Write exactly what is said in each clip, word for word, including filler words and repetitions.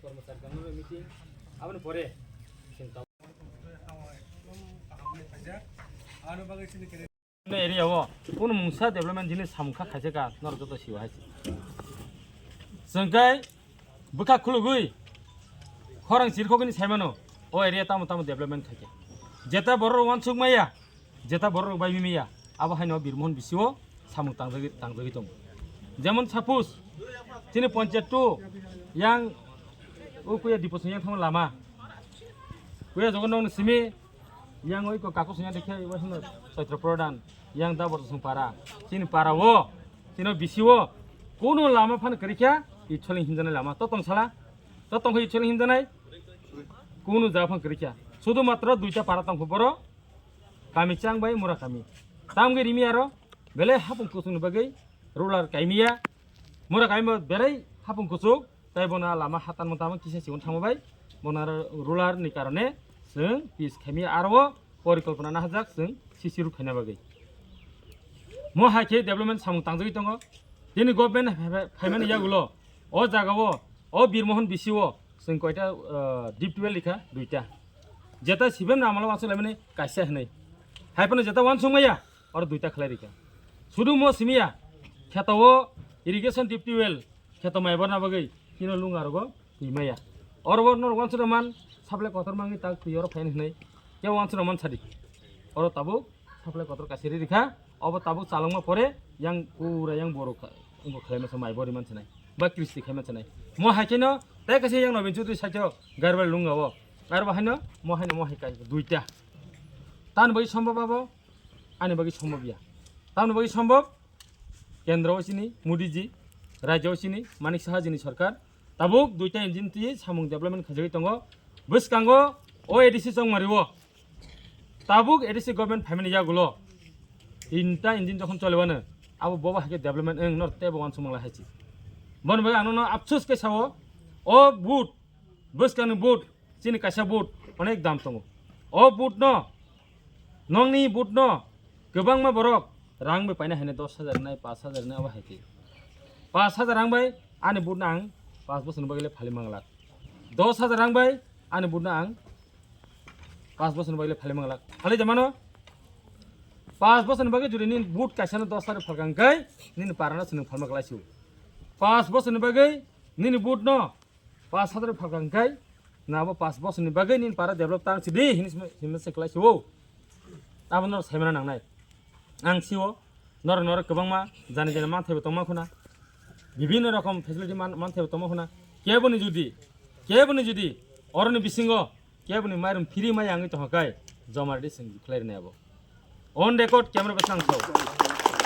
Kormochari tongmani meeting, aboni pore chwng tamo. Area o kuno mungsa development jinis samung kha khaijak kha, norok joto siwa hai se. Chwng khe bwkha khulugwi khorang chirkhogwini saimano, o area tamo tamo development khaikha. Jeta borok uansuk maya, jeta borok bai mimiya, abo haino Birmohon bisio samung tangjagwi, tangjagwi tongo. Jemon suppose, chini ponchayat two yang o kuya Diposong yang thangma lama. Kuya jogon nong simi yang oi ko kaku sungya dekhe oi hino Chaitra Pradhan yang da borok sung para. Chini para o, chini bisio kuno lama phan kwrikya, i choling hinjanai lama. To tong sala, to tong i choling hinjanai. Kuno ja phan kwrikya. Sudu matro duita para tong boro. Kami chang bai mura kami. Tamgwi rimi aro belai hapung kuchukni bagwi ruler kaimiya. Mura kami bo belai hapung kuchuk, tai bono lama hatan motamo kisa sigon thangma bai. Bono aro ruler ni karone chwng pis khaimiya aro o porikolpona nahajak chwng C C road khaina bagwi. Mo hai khe development samung tangjagwi tongo. Tini government phaimani yagulo o jaga o, o Birmohon bisio chwng koita, ah, deep well rikha duita. Jeta sibem na amalo wansuk laimani kaisa hinwi. Hai phano jeta wansuk maya, oro duita khlai rikha. Sudu mo simiya, kheto o irrigation deep well, kheto mai borna bagwi, kino lung arogo twi maya. Oro bo norok wansuk man, supply kotor mangi tak twi oro phain hinwi. Kebo wansuk man sadi. Oro tabuk supply kotor kaisa ri rikha, obo tabuk chalokma pore yang pura yang borok kha-, wngkha khlai masa mai bori mansa nai, ba kristi khai mansa nai. Mo hai kheno tai kaisa yang Nobin Chaudhary sakhe o Garbai Lunga o, aro bo haino mo haino mo hai kai duita. Tani bagwi sombhob abo, ani bagwi sombhob ya. Tamni bagwi sombhob, kendro o chini Modi ji, rajyo o chini Manik Saha jini sorkar, tabuk duita engine twi samung development khaijagwi tongo. Bwskango o A D C Chongmari o tabuk A D C government phaimani yagulo tinta engine jokhon cholewano abo bobo hai khe development wng nor tebo wansukmang lai hai se. Boni bagwi ang nono apsus khe sao, o boot, bwskangni boot, chini kaisa boot onek dam tongo. O boot no, nongni boot no kwbangma borok rang bai paina haino dos hajar nai, pash hajar nai, abo hai khe. Pash hajar rang bai ani boot no ang pash bosor ni bagwi le phali manglak. Dos hajar rang bai ani boot no ang pash bosor ni bagwi le phali manglak. Phali de mano, pash bosor ni bagwi jodi nini boot kaisa no dos hajar phalka hwnkhe nini para no chwng phalma klai si o. Pash bosor ni bagwi nini boot no pash hajar phalka hwnkhe, na abo pash bosor ni bagwi nini para develop tang si di hinwi simi, simi se klai si o. Abo no saimana nangnai. Ang si o, norok, norok kwbangma jani jani manthai bo tongma khuna, bibhinno rokom facility man-, manthai bo tongma khuna. Keboni jodi, keboni jodi oroni bisingo keboni mairum free mai yangwi tongkha kai, joma ridi seng khlai rwnai abo. On record camera bwsang thok.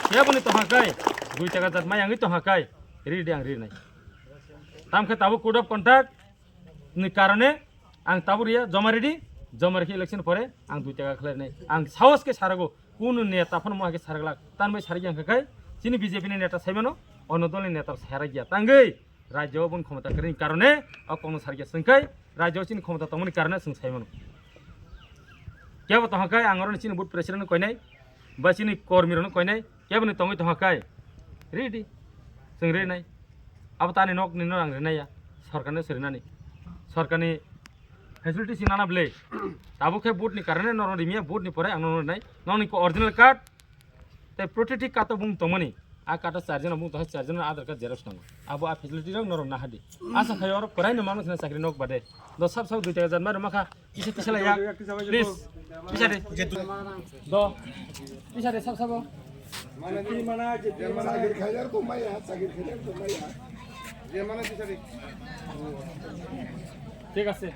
Keboni tongkha kai, dui taka jat mai yangwi tongkha kai, ridi ang rinai. Tamkhe tabuk code of conduct ni karone ang tabuk riya, joma ridi, joma rikhe election pore ang dui taka khlai rwnai. Ang sahos khe sarago, kunu neta phano mo hai khe saraglak, tanbai sarigya hwnkha kai, chini B J P ni neta saimano, ono dol ni neta sarakya. Tangwi rajyo o boni khomota kwrwini karone o kokno sarikya chwng kai, rajyo o chini khomota tongmani karone chwng saimano. Kebo tongkha kai ang oroni chini board president no koinai, ba chini kormi rokno koinai, keboni tongwi tongkha kai, ridi, chwng rinai. Abo tani nok ni no ang rinai ya, sorkar no se rinani. Sorkar ni facility si nana ble. Tabuk khe board ni karone norok rimya, board ni pore ang norok rinai. Nokni original card, tei protective card o bung tongmani. A card o charjon bung tongkha, charjon Aadhaar card xerox nango. Abo a facility rok norok nahadi. Asa khai oro porai no mano sina chakri nok bade. Do sab sab dui taka jat mairum makha. Kisa kisa lai ya. Please. Kisa de. Do. Kisa de sab sabo. Thik ase.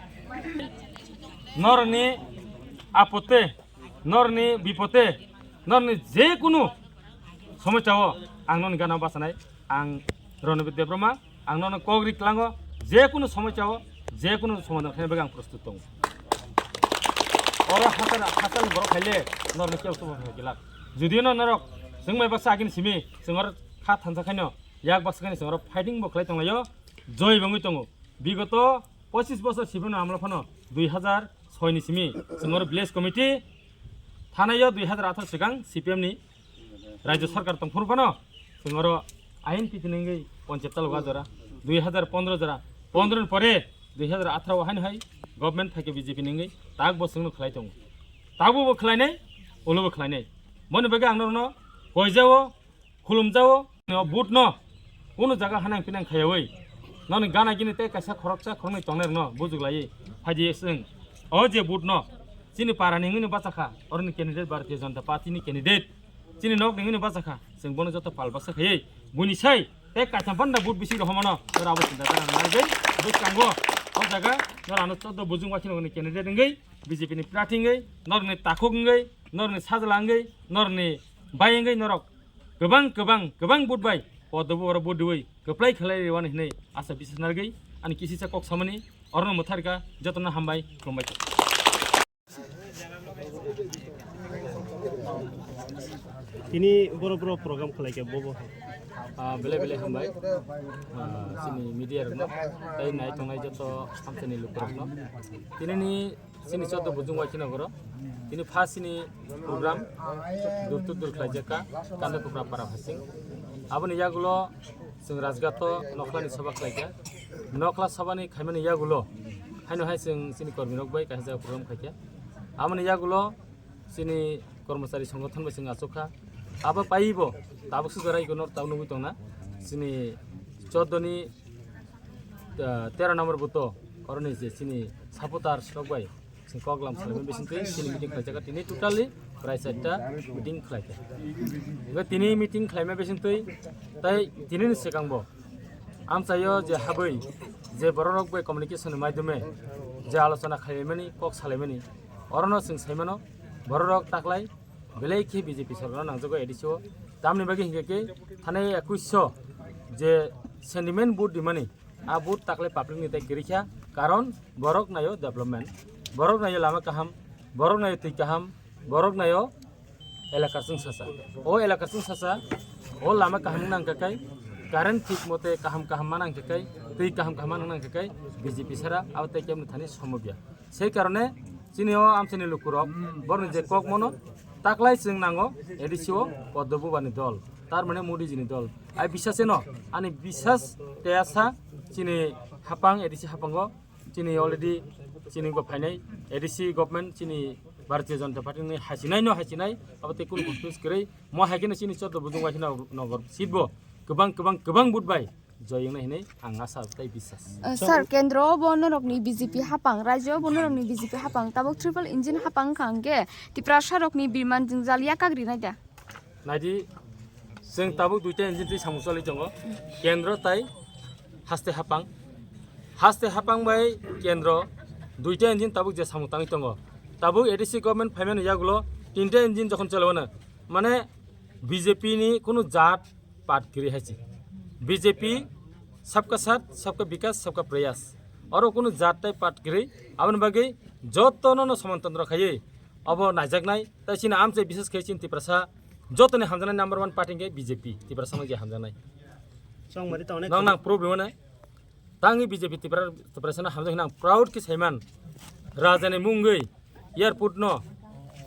Norni apote, norni bipote, norni je kunu somosya o ang noni gana basanai. Ang Ronobir Debbarma, ang nono kok ri klango, je kunu somosya o, je kunu somadhan khaina bagwi ang prostut tongo. Oro hasar, hasarni borok khaile norno kebo sobo khaina gilak. Judino norok chwng mai baksa agini simi, chwng oro kha thansa khaino, yak baksa khaino chwng oro fighting bo khlai tonglaio, joi bo wngwi tongo. Bigoto pochis bosor sibino amlo phano dui hazar soi ni simi chwng oro village committee thanaio dui hazar atharo swkang C P M ni Rajya Sarkar tongphuru phano chwng oro ain pitini wngwi ponchayat talo jora, dui hazar pondro jora, pondro ni pore Dui hazar atharo haino hai government phaikhe B J P ni wngwi tak bo chwngno khlai tongo. Tabukbo khlainai, ulobo khlainai. Moni bagwi ang norokno koijao, khulumjao, no vote no kunu jaga hanang pinang khayawi. Noni gana gini tei kaisa khoroksa khoroknwi tongnai rokno bujuk laiwi phaidi chwng. O je vote no chini para ni wngwi bachakha, oroni candidate Bharatiya Janata Party ni candidate. Chini nok ningini bachakha, chwng bono joto pal baksa khaiwi buini sai tei kaitham panda but bisi rohomano norok abo chinta dara nangbai bwskango. O jaga norok ano choddo bujung wakhino ni candidate wngwi B J P ni prarthi wngwi norokni takhuk wngwi norokni sajla wngwi norokni bai wngwi norok kwbang kwbang kwbang but bai podobo oro but diwi kwplai khlai rwani hinwi asa bisas narwgwi ani kisisa kok samani orono mwtharkha jotono hambai khulumbai. Tini boro boro program khlai khe bobo. Ah, belai belai hambai. Ah, chini media rokno tei nai tongnai joto hamsani lukurokno. Tini ni chini choddo bujung wai kheno goro. Tini first chini program dur tu dur khlai jakka Kanda Kupra Para Phasing. Aboni yagulo chwng Rajgato nokhlani sabha khlai kha. Nokhla sabhani khaimani yagulo haino hai chwng chini kormirok bai kaisa jaga program khaikha. Aboni yagulo chini kormochari songothon bai chwng achukha. Abo paibo tabuk sujara iko nor tabuk nugwi tongna. Chini choddo ni, ah, tero number buto oroni je chini supporters rok bai chwng koklam salaimani bisingtwi chini meeting khlaijak tini totally prai chaita meeting khlaikha. Hingke tini meeting khlaima bisingtwi tai tini ni swkangbo amchaio je habwi je bororok bai communication ni maidome je alochona khlaimani kok salaimani orono chwng saimano bororok taklai belai khe B J P sorkar nangjago A D C o tamni bagwi hingke ke thanai ekwis so je sentiment vote dimani a vote taklai public ni tai kwrwikha karon borok naio development borok naio lama kaham borok naio twi kaham borok naio elakar chwngsacha. O elakar chwngsacha o lama kaham wngna hwnkha kai, current thik mote kaham kaham mana hwnkha kai, twi kaham kaham mana hwnkha kai B J P sara abo tei kebo thani somobya. Sei karone chini o amchaini lukurok borni je kok mono taklai chwng nango A D C o Padma Bubani dol, tar mane Modi jini dol. Ai bisas eno ani bisas tei asa chini hapang A D C hapango chini already chini bo phainai A D C government chini Bharatiya Janata Party ni haisinai no haisinai abo tei kunu confuse kwrwi mo hai kheno chini choddo bujung waithano nogor seat bo kwbang kwbang kwbang vote bai joy wngnai hinwi ang asa tei bisas. Uh, sir, kendro bo norokni B J P hapang, rajyo bo norokni B J P hapang, tabuk triple engine hapang wngkha hwnkhe Tiprasa rokni birman jwngjal yakagri nai da? Naidi, chwng tabuk duita engine twi samung choli tongo, kendro tai haste hapang. Haste hapang bai kendro duita engine tabuk je samung tangwi tongo. Tabuk A D C government phaimani yagulo tinta engine jokhon cholewano, mane B J P ni kunu jat pat kwrwi hai se. B J P sabka saath, sabka bikas, sabka prayas. Oro kunu jat tai pat kwrwi, aboni bagwi jotono no soman tondro khaiwi abo naijaknai. Tai chini amchai bises khe chini Tiprasa jotoni hamjaknai number one party hwnkhe B J P, Tiprasa no je hamjaknai. Chongmari to onek nang nang problem ne. Tangwi B J P Tipra-, Tiprasano hamjak hinang proud khe saiman. Rajani mungwi airport no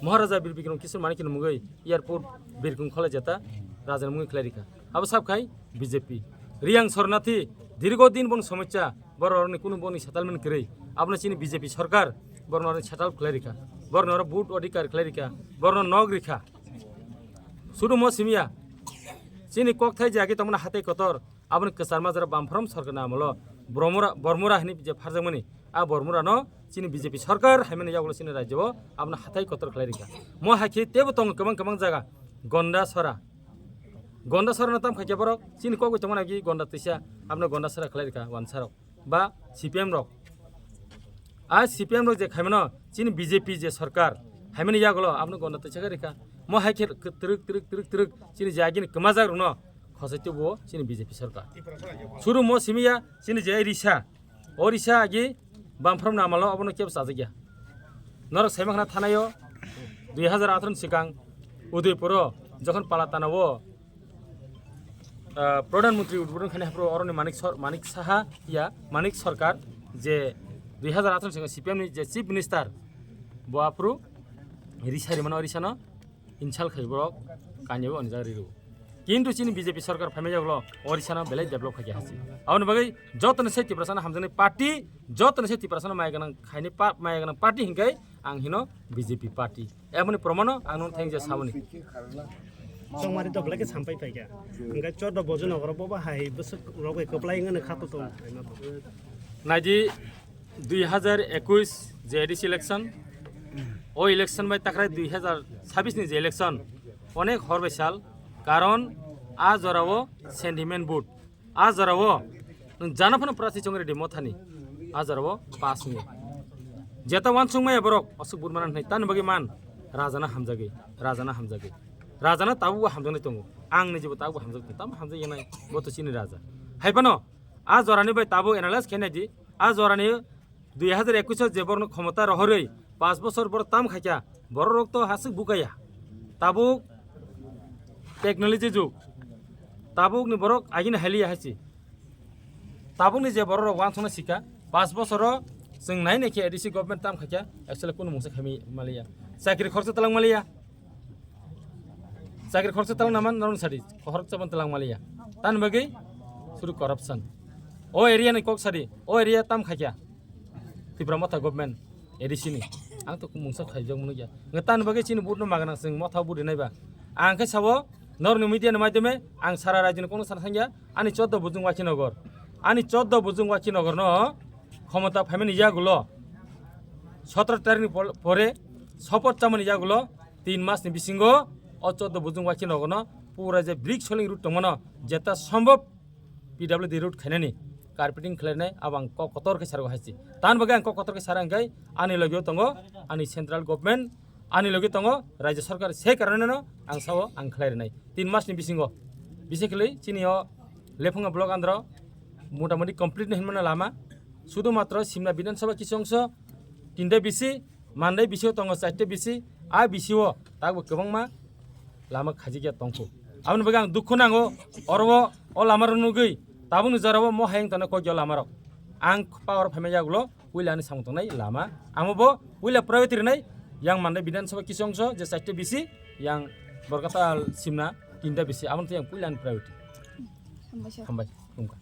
Maharaja Bir Bikram Kishore Manikni mungwi airport birkung kholai jata rajani mungwi khlai rikha. Abo sab khai B J P. Riyang Sornathi dirgo din bon somosya bororni kunu boni settlement kwrwi. Abono chini B J P sarkar bororni settle khlai rikha. Bororno vote adhikar khlai rikha. Bororno nok rikha. Sudu mo simiya. Chini kokthai jagi tongmani hatai kotor. Aboni kwchar majra Bamphrom sorkarni amolo Bormura, Bormura hwnwi je pharjakmani, a Bormurano chini B J P sorkar haimani yagulo chini rajyo o abono hatai kotor khlai rikha. Mo hai khe teibo tongo kwbang kwbang jaga, Gonda Sora. Gonda Sora no tam khaikhe borok chini kok bai tongmani agi Gonda twisa abono Gonda Sora khlai rikha wansarok ba C P M rok. A C P M rok je khaimano chini B J P je sorkar haimani yagulo abono Gonda twisa khe rikha. Mo hai khe twrwk twrwk twrwk twrwk chini je agini kwmajak rokno khosai tubuo chini B J P sorkar. Suru mo simiya chini je Risa, o Risa agi Bamphrom namalo abono kebo chajakya. Norok saimakhna thanaio dui hazar atharo ni swkang Udaipuro jokhon Palatana o, ah, Pradhan Mantri udbodhon khainai haphuru oroni Manik Sor-, Manik Saha ya Manik Sarkar je dui hazar atharo ni swkang C P M ni je Chief Minister bo aphuru Risa rimano Risano insult khai borok kanya bo onjak riru. Kintu chini B J P sarkar phaimai yagulo Odisha no belai develop khaikha hasi. Aboni bagwi jotono se Tiprasano hamjaknai party, jotono se Tiprasano maya gwnang khainai pa-, maya gwnang party hinkai ang hino B J P party. Eboni promano ang nung thengja saboni. Chongmari to belai khe sampai paikha. Hingke choddo bojo nogoro bobo hai bwswk rok bai kwplai wngwi khato tong. Naidi dui hazar ekush je A D C election, o election bai takrai dui hazar sabbish ni je election, onek hor bai sal, karon a jorao sentiment vote, a jorao nwng jana phano prasi chongri di mothani, a jorao pass ni. Jeta wansuk maya borok asuk burmana hnai, tani bagwi man, rajana hamjagwi, rajana hamjagwi, rajana tabukbo hamjaknai tongo, ang ni jibo tabukbo hamjak tongo, tamo hamjak yanai, bo to chini raja. Hai phano, a jorani bai tabuk analyze khe nai di, a jorani dui hazar ekush o je borokno khomota rohorwi paanch bochor borok tam khaikha, borok rok to hasik bukaya. Tabuk technology jug, tabuk ni borok agini haliya hasi. Tabuk ni je borok rok wansukna sikha, paanch bochor o chwng nai nai khe A D C government tam khaikha, actually kunu mungsa khaimi maliya. Chakri khoroksa talang maliya. Chakri khoroksa talang naman norok sadi, khoroksa ban talang maliya. Tan bagwi suru corruption. O area ni kok sadi, o area tam khaikha. Tipra Motha government, A D C ni. Ang to mungsa khaijak mwnukya. Nge tan bagwi chini vote no magana chwng motha vote rinai ba. Ang khe sabo norok ni media ni maidhyame ang sara rajyo ni kokno sana thangya. Ani choddo bujung Wakhinagar. Ani choddo bujung Wakhinagar no khomota phaimani yagulo. Sotro tarikh ni pol-, pore sopoth chamani yagulo tin mas ni bisingo o choddo bujung Wakhinagar no pura je brick soling route tongmano jeta sombhob P W D route khainani carpeting khlainai abo ang kok kotor khe sargo haisi. Tan bagwi ang kok kotor khe sara hwnkhe ani logio tongo ani central government, ani logio tongo rajya sarkar, se karone no ang sao ang khlai rwnai tin mas ni bisingo. Bisi khwlwi chini o Lephunga block andro motamoti complete no hinmano lama, sudu matro Simna Bidhan Sabha kisu ongso tinta bisi, Mandai bisi o tongo chairta bisi, a bisi o takbo kwbangma lama khajikya tongkhu. Aboni bagwi ang dukhu nango, oro o, o lama rok nugwi tabukni jora o mo hayung tongna kokya lama rok. Ang power phaima yagulo puila ani samung tongnai lama, amo bo puila priority rwnai, yang Mandai Bidhan Sabha kisu ongso je chairta bisi, yang Borkata Simna tinta bisi, aboni twi ang puila ani priority. Hambai sir. Hambai, khulumkha.